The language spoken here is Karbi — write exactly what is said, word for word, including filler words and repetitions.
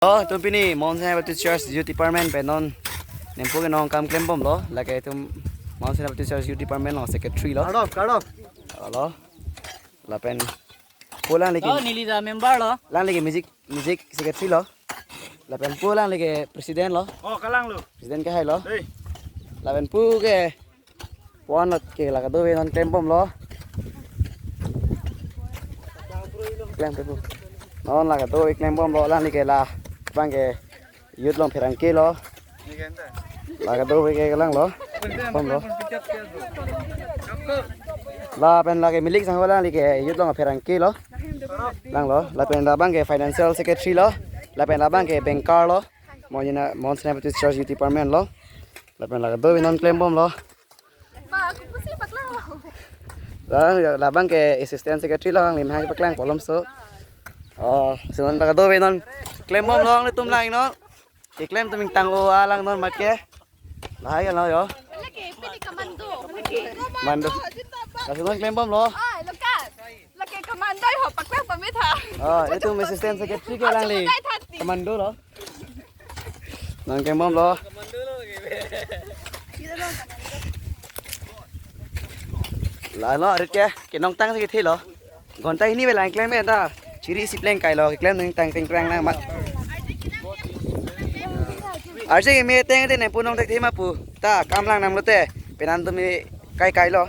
Oh, itum pini Mount Sinai Baptist Church Youth Department pen non nempo ke nangkam klembomlo. Lake itum Mount Sinai Baptist Church Youth Department along secretary lo. Kardom, kardom. Alo. Lapen pu alanglike. Oh, neli ta member lo. Alanglike music, music secretary lo. Lapen pu alanglike president lo. Oh, kalanglo. President kehai lo. Hey. Lapen pu ke puan lo ke la kadokave non klembomlo. Klem pe pu. Non la kadokave klembomlo, alanglike labang ke youth along pherangke lo. La kadokave ke kalanglo. Bomlo. Lapen lake milik sang alanglike youth along pherangke lo. Langlo. Lapen labang ke financial secretary lo. Lapen labang ke banker lo. Mount Sinai, Mount Sinai Baptist Church Youth Department lo. Lapen la kadokave non klembomlo. Ba, aku pusi paklanglo. Labang, labang ke assistant secretary lo, alangliphan paklang polom so. Oh, si non la kadokave non klembomlo nanglitum lang non. Keklem atum ingtang-o alang non mat ke. Lahai lo yo. Lake, pini commando. Commando. Lasi non klembomlo. Ah, Lucas. Lake commando ho, paklang pame tha. Oh, itum assistant secretary ke alangli. Commando lo. Non klembomlo. Lahai lo, arit ke, kenongtang si kethelo. Ghonta hini ave lang klem ta. Chiri isi pleng kailo, klem nangtang tengkrang nang mat. Arje ke me teng te nempo nangthekthe ma pu. Ta kam lang nanglote. Penan atum kai kailo.